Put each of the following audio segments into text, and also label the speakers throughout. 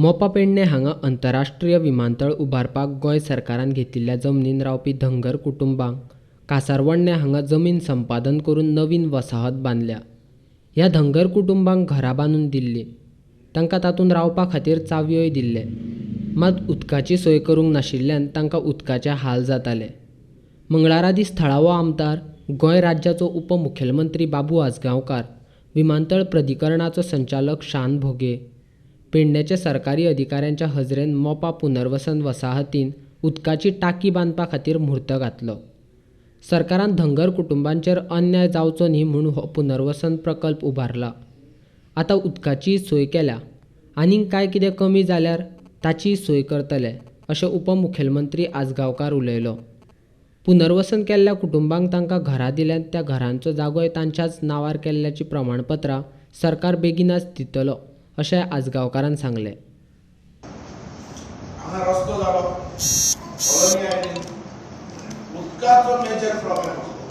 Speaker 1: मोपा पेडणें हांगा अंतरराष्ट्रीय विमानतळ उबारपाक गोंय सरकारान घेतिल्ल्या जमनीन रावपी धंगर कुटुंबांक कासारवर्णे हांगा जमीन संपादन करून नवीन वसाहत बांदल्या. ह्या धंगर कुटुंबांक घरां बांदून दिल्लीं, तांकां तातूंत रावपा खातीर चावयोय दिल्ले. मात उदकाची सोय करूंक नाशिल्ल्यान तांकां उदकाचे हाल जाताले. मंगळारा दीस थळावो आमदार, गोंय राज्याचो उपमुखेलमंत्री बाबू आजगांवकार, विमानतळ प्रधिकरणाचो संचालक शान भोगे, पेडणेचे सरकारी अधिकाऱ्यांच्या हजरेन मोपा पुनर्वसन वसाहतीन उदकाची टाकी बांदपा खातीर म्हूर्त घातलो. सरकारान धंगर कुटुंबांचेर अन्याय जावचो न्ही म्हूण हो पुनर्वसन प्रकल्प उबारला. आतां उदकाचीय सोय केल्या, आनीक कांय कितें कमी जाल्यार ताचीय सोय करतले, अशें उपमुखेलमंत्री आजगांवकार उलयलो. पुनर्वसन केल्ल्या कुटुंबांक तांकां घरां दिल्यांत त्या घरांचो जागोय तांच्याच नांवार केल्ल्याची प्रमाणपत्रां सरकार बेगिनाच दितलो, अशें आजगांवकारान सांगलें.
Speaker 2: हांगा रस्तो जालो, कॉलनी आयली, उदकाचो मेजर प्रॉब्लेम आसलो.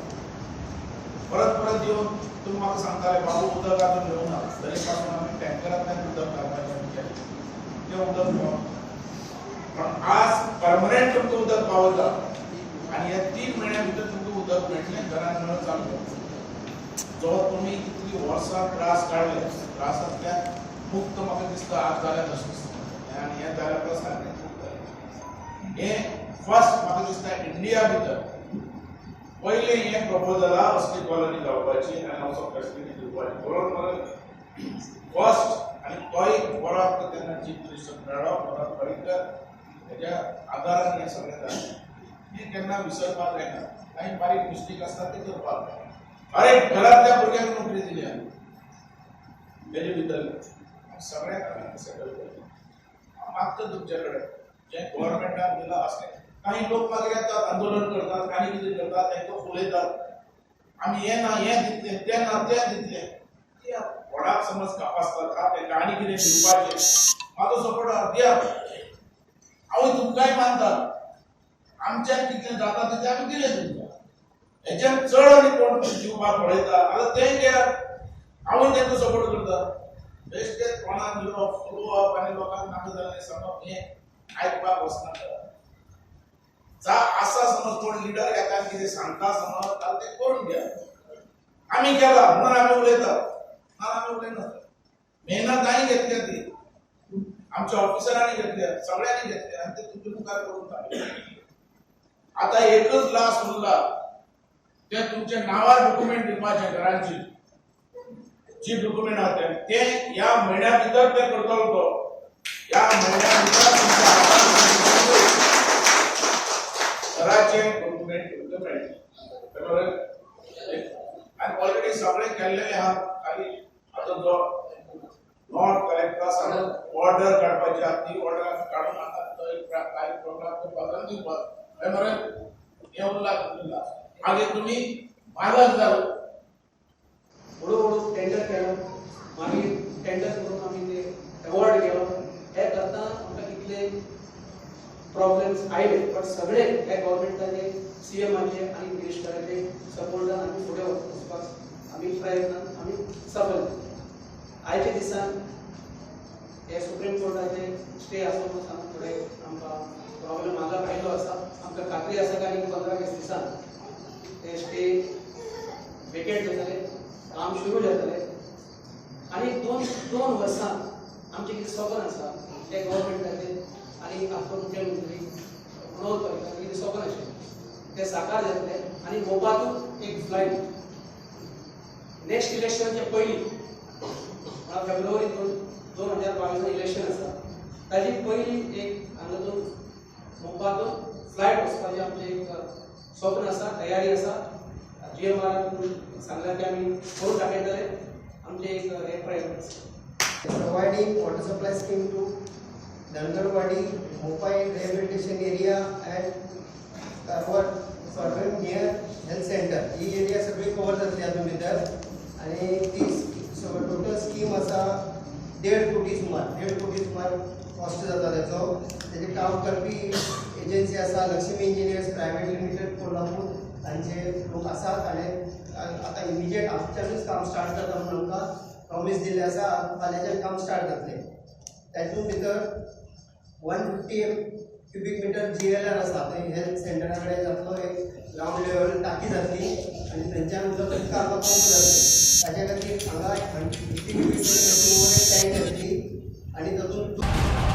Speaker 2: परत परत येवन तुमी म्हाका सांगताले, बाबू, उदक अजून येवना. तरी पासून आमी टँकरांतल्यान उदक काडपाचें आमी केलें, तें उदक पावना. पण आज परमनंट तुमकां उदक पावयता आनी ह्या 3 म्हयन्या भितर तुमकां उदक मेळटलें, घरान नळ चालू जातलो. जो तुमी इतली वर्सां त्रास काडले, त्रासांतल्यान मुक्त म्हाका दिसता आज जाल्या तशें दिसता. आनी हें जाल्या प्लस आनी मुक्त जालें. हें फर्स्ट म्हाका दिसता इंडिया भितर पयलें हें प्रपोजल आहा, असली कॉलनी जावपाची आनी असो फॅसिलिटी दिवपाची, बरोबर मरे? फर्स्ट. आनी तोय बरो आमकां तेन्ना चीफ मिनिस्टर मेळ्ळो मनोहर पर्रीकर. तेज्या आदारान हें सगळें जालें. हें केन्ना विसरपाक जायना. कांय बारीक मिस्टेक आसता, ते करपाक जाय. अरे, घरांतल्या भुरग्यांक नोकरी दिली आमी तेजे भितर. सगळ्यांक आमी सेटल केलें. हांव मागता तुमचे कडेन, जें गव्हर्मेंटान दिलां असलें. काही लोक मागीर येतात, आंदोलन करतात आनी कितें करतात, तांकां फुलयतात, आमी हें ना हें दितले, तें ना तें दितले. ते व्हडाक समज कापासतात हा, तांकां आनी कितें दिवपाचें. म्हाजो सपोर्ट आहा, दिया. हांव तुमकांय मानता. आमच्यान कितलें जाता तितलें आमी दिलें तुमकां. हेच्यान चड आनी कोण दिवपाक पळयता आतां तें घेयात. हांवूय तांकां सपोर्ट करता. बेश्टें तोंडान दिवप, फुलोवप आनी लोकांक नाका जाल्लें सांगप, हें आयकपाक वचनाका. जा आसा समज कोण लिडर येता आनी कितें सांगता समज जाल्यार तें करून घ्या. आमी केला म्हणून आमी उलयतात ना, आमी उलयना. मेहनत हांवें घेतल्या, ती आमच्या ऑफिसरांनी घेतल्या, सगळ्यांनी घेतल्या आनी ते तुमच्या मुखार करून दाखयले. आता एकच लास्ट उरला, ते तुमच्या नांवार डॉक्युमेंट दिवपाचे. घरांची जी डॉक्युमेंट आहा ते ते ह्या म्हयन्या भितर ते करतलो तो. ह्या म्हयन्या भितर तुमच्या हातांत घराचे डॉक्युमेंट तुमकां मेळटले, बरोबर? आनी ऑलरेडी सगळें केल्लेलें आहा. खाली आतां जो not collector आसा, ऑर्डर काडपाची आहा, ती ऑर्डर आमी काडून आतां तो एक काही प्रोग्राम करपाक आनी दिवपाक, हय मरे? हें उरला तुमचें लास्ट. मागीर तुमी मालक जालो.
Speaker 3: हळू हळू टेंडर केलो, मागीर टेंडर करून आमी ते अवॉर्ड केलो. हे करतना आमकां कितले प्रॉब्लेम्स आयले, बट सगळे हे गव्हर्मेंटाचे, सीएमाचे आनी मिनिस्टराचे सपोर्टान आमी फुडें वचपाक आमी प्रयत्नान आमी सफल. आयच्या दिसान हे सुप्रीम कोर्टाचे स्टे आसून सांग थोडे आमकां प्रॉब्लेम हांगा आयलो आसा. आमकां खात्री आसा की आनी 15-20 दिसान ते स्टे वेकेट जातले, काम सुरू जातले आनी दोन दोन वर्सां आमचें कितें सपन आसा ते गव्हर्मेंटाचे आनी आमचो मुख्यमंत्री मनोहर पर्रीकर कितें सपन आशिल्लें तें साकार जातलें. आनी मोपातून एक फ्लायट नेक्स्ट इलेक्शनच्या पयलीं, म्हळ्यार फेब्रुवारी 2022 इलेक्शन आसा, ताजी पयली एक हांगातून मोपातून फ्लायट वचपाचें आमचें एक स्वप्न आसा, तयारी आसा. जीएमआरान सांगल्यार की आमी करून दाखयतले. आमचें एक हे प्रयत्न आसा.
Speaker 4: Providing water supply scheme to Dhangarwadi, Mopa Rehabilitation Area and Karwar near Health Center. He area सगळी कवर जातली हातूंत भितर. आनी ती टोटल स्कीम आसा 1.5 कोटी सुमार, 1.5 कोटी सुमार कॉस्ट जाता तेचो. तेजें काम करपी एजन्सी आसा Lakshmi engineers private limited, Kolhapur. तांचे लोक आसात आनी आतां इमिजिएट आजच्यानूच काम स्टार्ट जाता म्हणून आमकां प्रॉमीस दिल्लें आसा. फाल्यांच्यान काम स्टार्ट जातलें. तातूंत भितर 150 cubic meter GLR आसा. थंय हेल्थ सेंटरा कडेन जातलो, एक ग्रावंड लेवल टाकी जातली आनी थंयच्यान उदक उदक हांगा पंप जातलें. ताच्या खातीर हांगा 50 क्युबीक मिटर tank जातली आनी तातूंत